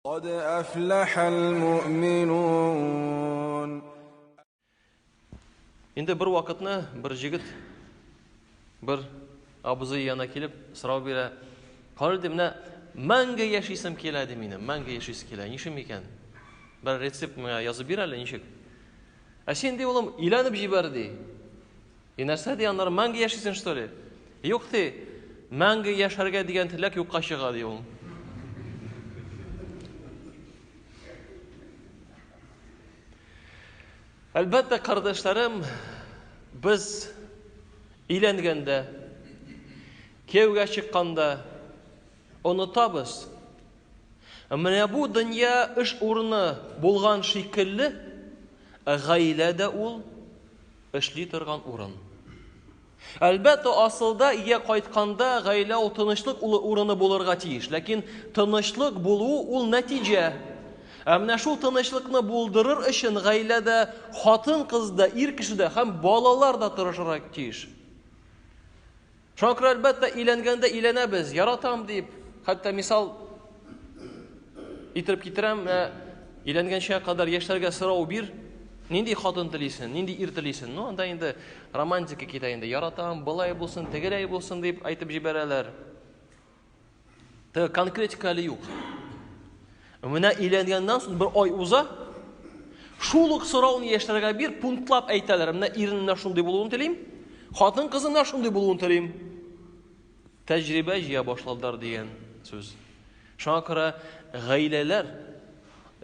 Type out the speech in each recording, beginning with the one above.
قد أفلح المؤمنون. Инде бер вакытны бер җегет бер абзый янына килеп сорау бирә. Карый ди, менә мәңге яшисем килә ди минем, мәңге яшисе килә. Ничек микән? Бер рецепт миңа язып бир әле, ничек? Ә син ди, улым, өйләнеп җибәр ди. И нәрсә ди, аннары мәңге яшисең, что ли? Юк ди, мәңге яшәргә дигән теләк юкка чыга ди ул. Әлбәттә, кардәшләрем, без өйләнгәндә, кияүгә чыкканда онытабыз. Менә бу дөнья эш урыны булган шикелле, гаилә дә ул эшли торган урын. Әлбәттә, асылда өйгә кайтканда гаилә ул тынычлык улы урыны булырга тиеш. Ләкин тынычлык булу ул нәтиҗә. Ә менә шул тынычлыкны булдырыр өчен гаиләдә хатын-кыз да, ир кеше дә һәм балалар да тырышырга тиеш. Шуңа күрә, әлбәттә, өйләнгәндә өйләнәбез, яратам дип, хәтта мисал итеп китерәм, менә өйләнгәнчә кадәр яшьләргә сорау бир, нинди хатын телисең, нинди ир телисең? Ну, анда инде романтика китә инде, яратам, былай булсын, тегеләй булсын дип әйтеп җибәрәләр. Теге конкретика әле юк. Менә өйләнгәннән соң бер ай уза, шул ук сорауны яшьләргә бир, пунктлап әйтәләр. Менә ирнең менә шундый булуын телим, хатын кызның менә шундый булуын телим. Тәҗрибә җыя башладылар дигән сүз. Шуңа күрә гаиләләр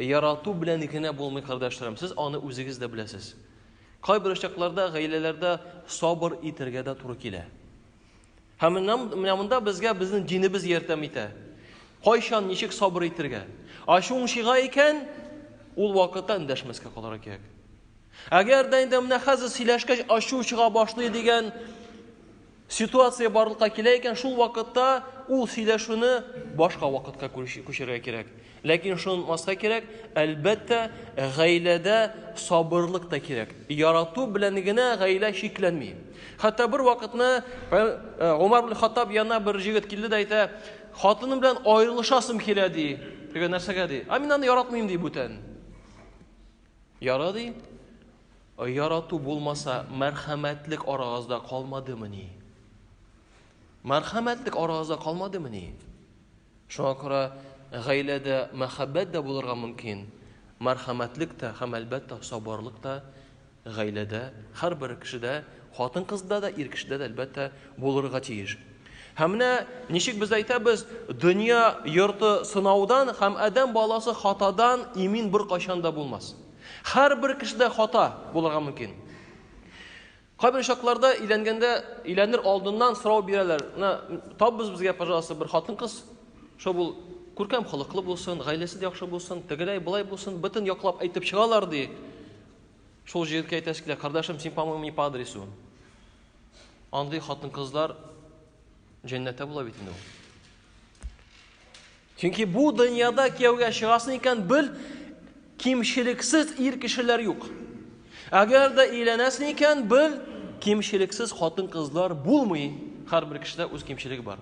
ярату белән генә булмый, кардәшләрем. Сез аны үзегез дә беләсез. Кайбер очракларда гаиләләрдә сабыр итәргә дә туры килә. Һәм менә монда безгә безнең динебез ярдәм итә. Кайчан ничек сабыр итергә? Ачуың чыга икән, ул вакытта эндәшмәскә калырга кирәк. Әгәр дә инде менә хәзер сөйләшкәч ачу чыга башлый дигән ситуация барлыкка килә икән, шул вакытта ул сөйләшүне башка вакытка күчерергә кирәк. Ләкин шуны онытмаска кирәк, әлбәттә, гаиләдә сабырлык та кирәк. Ярату белән генә гаилә чикләнми. Хәтта бер вакытны Гомар ибн Хаттаб янына бер җегет килде дә әйтә, хатыным белән аерылышасым килә, ди. Теге нәрсәгә, ди? А мин аны яратмыйм, ди бүтән. Яра, ди. Ярату булмаса, мәрхәмәтлек арагызда калмадымыни? Мәрхәмәтлек арагызда калмадымыни? Шуңа күрә гаиләдә мәхәббәт дә булырга мөмкин, мәрхәмәтлек тә һәм, әлбәттә, сабырлык та гаиләдә һәрбер кешедә, хатын-кызда да, ир кешедә дә, әлбәттә, булырга тиеш. Һәм менә ничек без әйтәбез, дөнья йорты сынаудан һәм адәм баласы хатадан имин беркайчан да булмас. Һәрбер кешедә хата булырга мөмкин. Кайбер чакларда өйләнгәндә, өйләнер алдыннан сорау бирәләр. Менә табыгыз безгә, пожалуйста, бер хатын-кыз, чтобы ул күркәм холыклы булсын, гаиләсе дә яхшы булсын, тегеләй, болай булсын, бөтен яклап әйтеп чыгалар ди. Шул җегеткә әйтәсе килә, кардәшем, син, по-моему, не по адресу. Андый хатын-кызлар җәннәттә була бит инде ул. Чөнки бу дөньяда кияүгә чыгасың икән, бел, кимчелексез ир кешеләр юк. Әгәр дә өйләнәсең икән, бел, кимчелексез хатын-кызлар булмый. Һәрбер кешедә үз кимчелеге бар.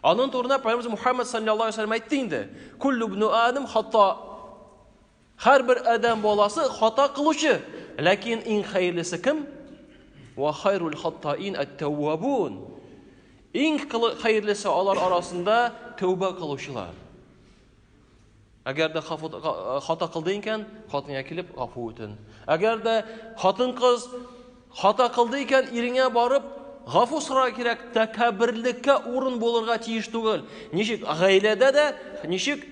Аның турында Пәйгамбәребез Мухаммад саллаллаһу алейһи ва сәлләм әйтте инде. Куллу ибну Адам хата. Һәрбер адәм баласы хата кылучы, ләкин иң хәерлесе кем? Ва хайрул хаттаин ат-тәввабун. Иң хәерлесе алар арасында тәүбә кылучылар. Әгәр дә хата кылды икән, хатынга килеп гафу үтен. Әгәр дә хатын-кыз хата кылды икән, иреңә барып гафу сорарга кирәк, тәкәбберлеккә урын булырга тиеш түгел. Ничек гаиләдә дә, ничек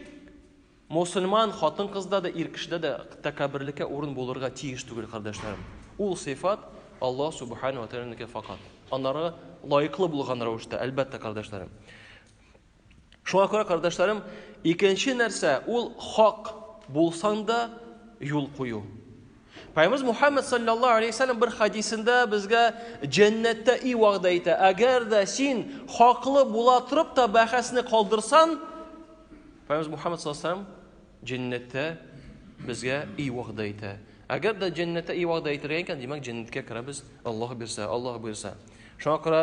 Мосылман хатын-кызда да, ир кешедә дә тәкәбберлеккә урын булырга тиеш түгел, кардәшләрем. Ул сыйфат Аллаһ Субхана ва Тәгаләнеке факат. Аннары лаеклы булган рәвештә, әлбәттә, кардәшләрем. Шуңа күрә, кардәшләрем, икенче нәрсә, ул хак булсаң да юл кую. Пәйгамбәребез Мухаммад саллаллаһу алейһи вәсәлләм бер хадисендә безгә җәннәттә и вәгъдә итә. Әгәр дә син хаклы була торып та бәхәсне калдырсаң, Пәйгамбәребез Мухаммад саллаллаһу алейһи вәсәлләм җәннәттә безгә и вәгъдә итә. Әгәр дә җәннәттә и вәгъдә ителгән икән, димәк, җәннәткә керәбез, Аллаһ бирсә, Аллаһ боерса. Шуңа күрә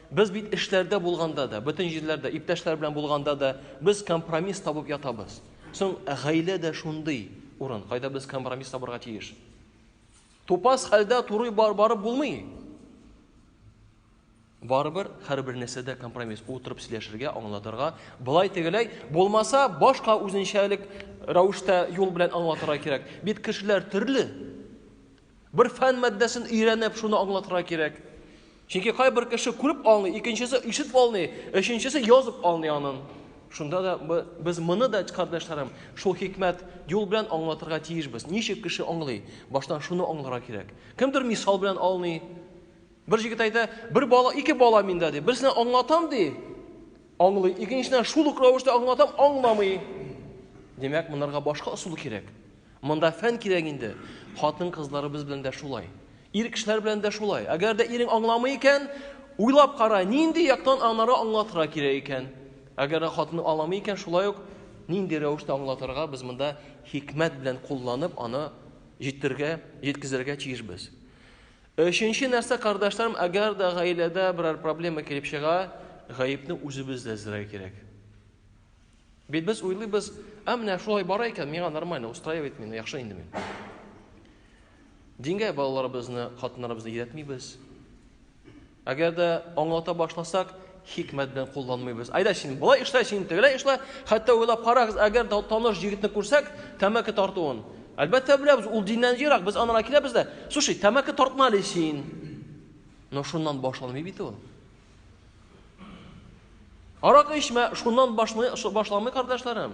без бит эшләрдә булганда да, бөтен җирләрдә, иптәшләр белән булганда да без компромисс табып ятабыз. Соң гаилә дә шундый урын, кайда без компромисс табарга тиеш. Тупас хәлдә туры бар барып булмый. Барыбер һәрбер нәрсәдә компромисс, утырып сөйләшергә, аңлатырга, былай тегеләй, булмаса, башка үзенчәлек рәвештә юл белән аңлатырга кирәк. Бит кешеләр төрле. Бер фән маддәсен өйрәнеп, шуны аңлатырга кирәк. Чөнки кайбер кеше күреп аңлый, икенчесе ишетеп аңлый, өченчесе язып аңлый аның. Шунда да без моны да, кардәшләрем, шул хикмәт юл белән аңлатырга тиешбез. Ничек кеше аңлый? Баштан шуны аңларга кирәк. Кемдер мисал белән аңлый. Бер җегет әйтә, бер бала, ике бала миндә ди. Берсенә аңлатам ди, аңлый. Икенчесенә шул ук рәвештә аңлатам, аңламый. Димәк, монарга башка ысул кирәк. Монда фән кирәк инде. Хатын-кызларыбыз белән дә шулай. Ир кешеләр белән дә шулай. Әгәр дә ирең аңламый икән, уйлап кара, нинди яктан анары аңлатырга кирәк икән. Әгәр дә хатыны аңламый икән, шулай ук нинди рәвештә аңлатырга без монда хикмәт белән кулланып аны җиткергә, җиткезергә тиешбез. Өченче нәрсә, кардәшләрем, әгәр дә гаиләдә берәр проблема килеп чыга, гаепне үзебез дә эзләргә кирәк. Бит без уйлыйбыз, ә менә шулай бара икән, миңа нормально, устраивает мине, яхшы инде мин. Дингә балаларыбызны, хатыннарыбызны өйрәтмибез. Әгәр дә аңлата башласак, хикмәт белән кулланмыйбыз. Әйдә син болай эшлә, син тегеләй эшлә. Хәтта уйлап карагыз, әгәр дә таныш егетне күрсәк, тәмәке тартуын. Әлбәттә беләбез, ул диннән ерак, без анара киләбез дә, слушай, тәмәке тартма әле син. Но шуннан башланмый бит ул. Аракы эчмә, шуннан башлый, башламый, кардәшләрем.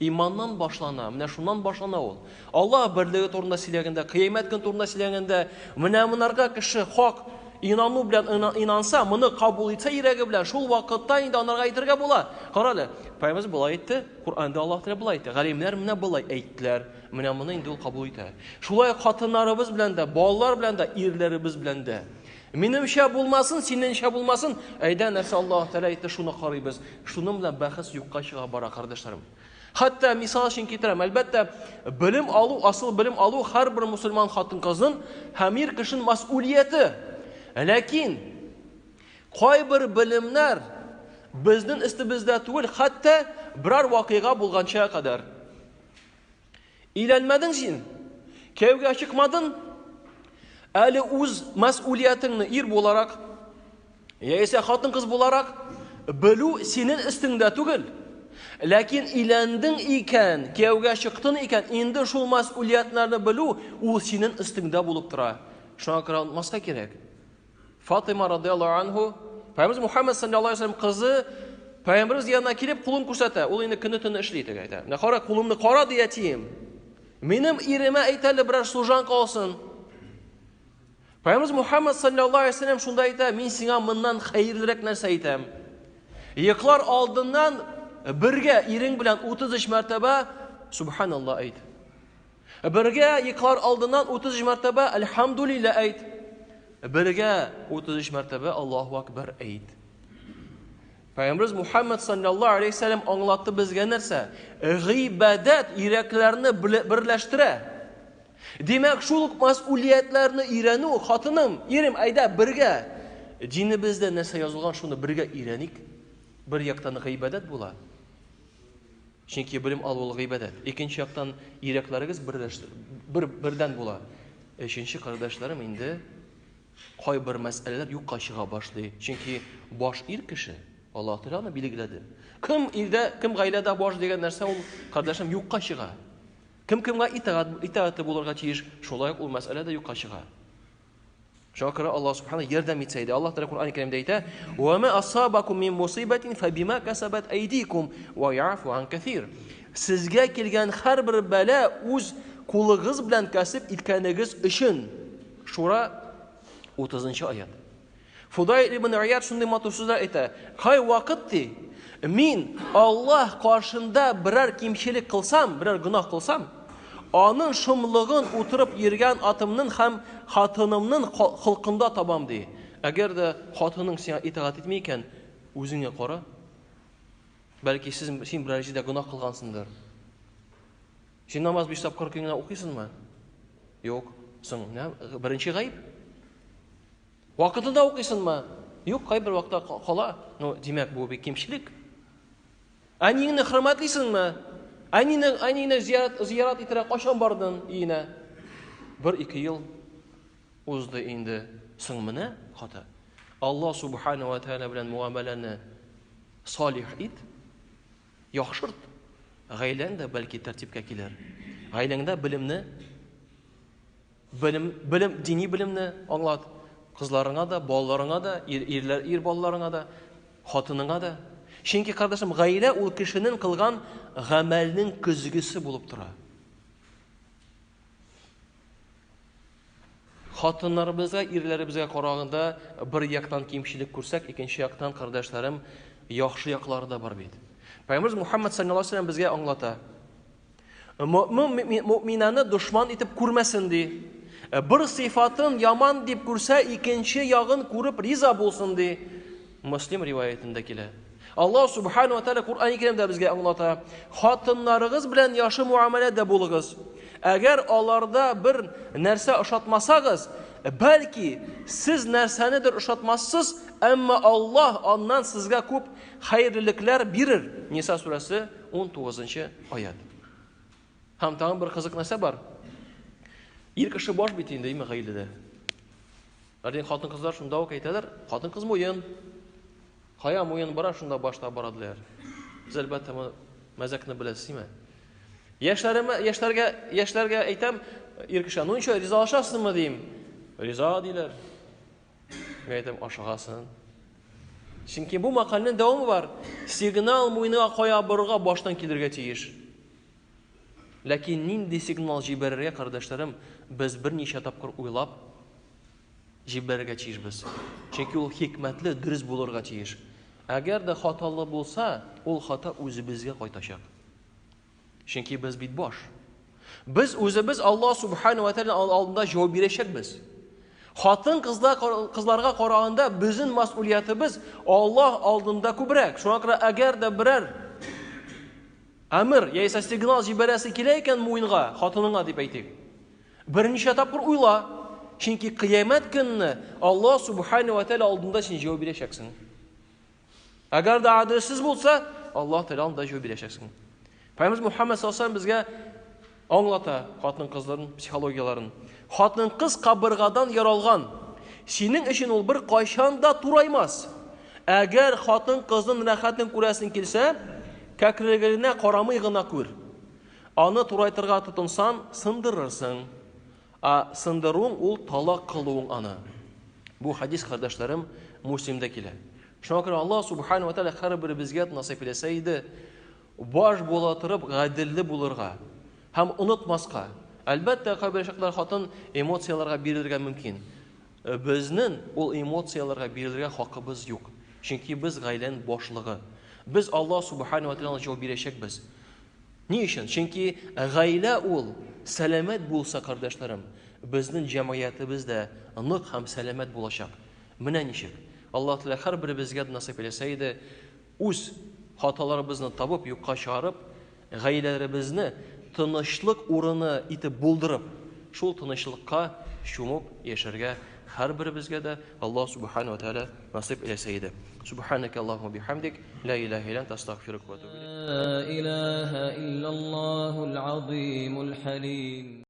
Иманнан башлана, менә шуннан башлана ул. Аллаһ берлеге турында сөйләгәндә, кыямәт көн турында сөйләгәндә, менә монарга кеше хак инану белән инанса, моны кабул итсә йөрәге белән, шул вакытта инде анарга әйтергә була. Кара әле, Пәйгамбәребез болай әйтте, Коръәндә Аллаһ Тәгалә болай әйтте, галимнәр менә болай әйттеләр. Менә моны инде ул кабул итә. Шулай хатыннарыбыз белән дә, балалар белән дә, ирләребез белән дә. Минемчә булмасын, синеңчә булмасын, әйдә нәрсә Аллаһ Тәгалә әйтте, шуны карыйбыз. Шуның белән бәхәс юкка чыга бара, кардәшләрем. Хәтта мисал өчен китерәм, әлбәттә, белем алу, асыл белем алу һәрбер мусульман хатын-кызның һәм ир кешенең мәсьүлияте. Ләкин кайбер белемнәр безнең өстебездә түгел, хәтта берәр вакыйга булганча кадәр. Өйләнмәдең син, кияүгә чыкмадың, әле үз мәсьүлиятеңне ир буларак, яисә хатын-кыз буларак белү синең өстеңдә түгел. Ләкин өйләндең икән, кияүгә чыктың икән, инде шул мәсьүлиятләрне белү ул синең өстеңдә булып тора. Шуңа күрә онытмаска кирәк. Фатыйма радиаллаһу анһу, Пәйгамбәребез Мухаммад саллаллаһу алейһи вәсәлләм кызы Пәйгамбәребез янына килеп кулын күрсәтә. Ул инде көне төне эшли теге әйтә. Менә кара, кулымны кара ди әтием. Минем иремә әйт әле берәр служанка алсын. Пәйгамбәребез Мухаммад саллаллаһу алейһи вәсәлләм шунда әйтә, мин сиңа моннан хәерлерәк нәрсә әйтәм. Йоклар алдыннан бергә ирең белән 33 мәртәбә субханаллаһ әйт. Бергә йоклар алдыннан 33 мәртәбә Әлхәмдулилла әйт. Бергә 33 мәртәбә Аллаһу Акбар әйт. Пәйгамбәребез Мухаммад саллаллаһу алейхи вәсәлләм аңлатты безгә нәрсә? Гыйбадәт йөрәкләрне берләштерә. Димәк, шул ук мәсьүлиятләрне өйрәнү, хатыным, ирем, әйдә бергә динебездә нәрсә язылган, шуны бергә өйрәник. Бер яктан гыйбадәт була. Чөнки белем алу ул гыйбадәт. Икенче яктан йөрәкләрегез берләште, бер бердән була. Өченче кардәшләрем инде кайбер мәсьәләләр юкка чыга башлый. Чөнки баш ир кеше, Аллаһ Тәгалә аны билгеләде. Кем илдә, кем гаиләдә баш дигән нәрсә ул, кардәшем, юкка чыга. Кем кемгә итагать, итагатьле булырга тиеш, шулай ук ул мәсьәлә дә юкка чыга. Шуңа күрә Аллаһ Субхану ярдәм итсә иде. Аллаһ Тәгалә Коръән Кәримдә әйтә: "Ва ма асабакум мин мусибатин фабима касабат айдикум ва яфу ан кәсир." Сезгә килгән һәрбер бәла үз кулыгыз белән кәсеп иткәнегез өчен. Шура 30 аят. Фудайл ибн Ияд шундый матур сүзләр әйтә. Кай вакыт ди, мин Аллаһ каршында берәр кимчелек кылсам, берәр гөнаһ кылсам, аның шомлыгын утырып йөргән атымның һәм хатынымның холкында табам ди. Әгәр дә хатының сиңа итагать итми икән, үзеңә кара. Бәлки сез син берәр җирдә гөнаһ кылгансыңдыр. Син намаз биш тапкыр көненә укыйсыңмы? Юк. Соң, менә беренче гаеп. Вакытында укыйсыңмы? Юк, кайбер вакытта кала. Ну, димәк, бу бик кимчелек. Әниеңне хөрмәтлисеңме? Әнине, әнине зиярат, зиярат итәргә кайчан бардың өенә? Бер-ике ел узды инде. Соң менә хата. Алла субхана ва тәгалә белән муамәләне салих ит, яхшырт. Гаиләң дә бәлки тәртипкә килер. Гаиләңдә белемне Белем, белем, дини белемне аңлат. Кызларыңа да, балаларыңа да, ир, ирләр, ир балаларыңа да, хатыныңа да. Чөнки, кардәшем, гаилә ул кешенең кылган гамәлнең көзгесе булып тора. Хатыннарыбызга, ирләребезгә караганда бер яктан кимчелек күрсәк, икенче яктан, кардәшләрем, яхшы яклары да бар бит. Пәйгамбәрбез Мухаммад саллаллаһу алейһи ва сәлләм безгә аңлата. Мөэминаны дошман итеп күрмәсен ди. Бер сыйфатын яман дип күрсә, икенче ягын күреп риза булсын ди. Муслим риваятендә килә. Аллаһ субхану ва тааля Куръан Кәримдә безгә аңлата: "Хатыннарыгыз белән яхшы муамәләдә булыгыз. Әгәр аларда бер нәрсә ошатмасагыз, бәлки сез нәрсәнедер ошатмассыз, әмма Аллаһ аннан сезгә күп хәерлелекләр бирер." Ниса сүрәсе 19 нчы аят. Һәм тагын бер кызык нәрсә бар. Ир кеше баш бит инде, име гаиләдә. Ләкин хатын-кызлар шунда ук әйтәләр, хатын-кыз муен. Кая муен бара, шунда баш та бара диләр. Сез әлбәттә моны мәзәкне беләсез, име? Яшьләремә, яшьләргә, яшьләргә әйтәм, ир кеше, ну ничә, ризалашасызмы дим. Риза диләр. Мин әйтәм, ашыгасың. Чөнки бу мәкальнең дәвамы бар. Сигнал муеныңа кая барырга баштан килергә тиеш. Ләкин нинди сигнал җибәрергә, кардәшләрем, без берничә тапкыр уйлап җибәрергә тиешбез. Чөнки ул хикмәтле, дөрес булырга тиеш. Әгәр дә хаталы булса, ул хата үзебезгә кайтачак. Чөнки без бит баш. Без үзебез Аллаһ субхану ва тааля алдында җавап бирәчәкбез. Хатын кызлар кызларга караганда безнең мәсьүлиятебез Аллаһ алдында күбрәк. Шуңа күрә әгәр дә берәр әмер яисә сигнал җибәрәсе килә икән муенга, хатыныңа дип әйтик. Берничә тапкыр уйла. Чөнки кыямәт көнне Аллаһ субхану ва тааля алдында син җавап бирәчәксең. Әгәр дә адресіз булса, Аллаһ Тәгалә анда җавап бирәчәксең. Пәйгамбәрбез Мухаммад саллаллаху безгә аңлата хатын-кызларның психологияләрен. Хатын-кыз кабыргадан яралган. Синең өчен ул бер кайчан да тураймас. Әгәр хатын-кызның рәхәтен күрәсең килсә, кәкрелегенә карамый гына күр. Аны турайтырга тотынсаң, сындырырсың. Ә сындыруың ул талак кылуың аны. Бу хадис, кардәшләрем, Муслимдә килә. Шуңа күрә Аллаһ субхану ва тааля һәрберебезгә насыйп иләсә иде, баш була торып гаделле булырга һәм онытмаска. Әлбәттә, кайбер чаклар хатын эмоцияләргә бирелергә мөмкин. Безнең ул эмоцияләргә бирелергә хакыбыз юк. Чөнки без гаиләнең башлыгы. Без Аллаһ субхану ва тааляга җавап бирәчәкбез. Ни өчен? Чөнки гаилә ул сәламәт булса, кардәшләрем, безнең җәмгыятебез дә нык һәм сәламәт булачак. Менә ничек. Аллаһ Тәгалә һәрберебезгә дә насыйп иләсә иде, үз хаталарыбызны табып, юкка чыгарып, гаиләләребезне тынычлык урыны итеп булдырып, шул тынычлыкка чумып яшәргә һәрберебезгә дә Аллаһ Субхану ва Тәгалә насыйп иләсә иде. Субханaka Аллаһумма бихамдик, ла илаһа илля анта, астагфирука ва атубу иләйк. Ла илаһа иллаллаһул азимул хәлим.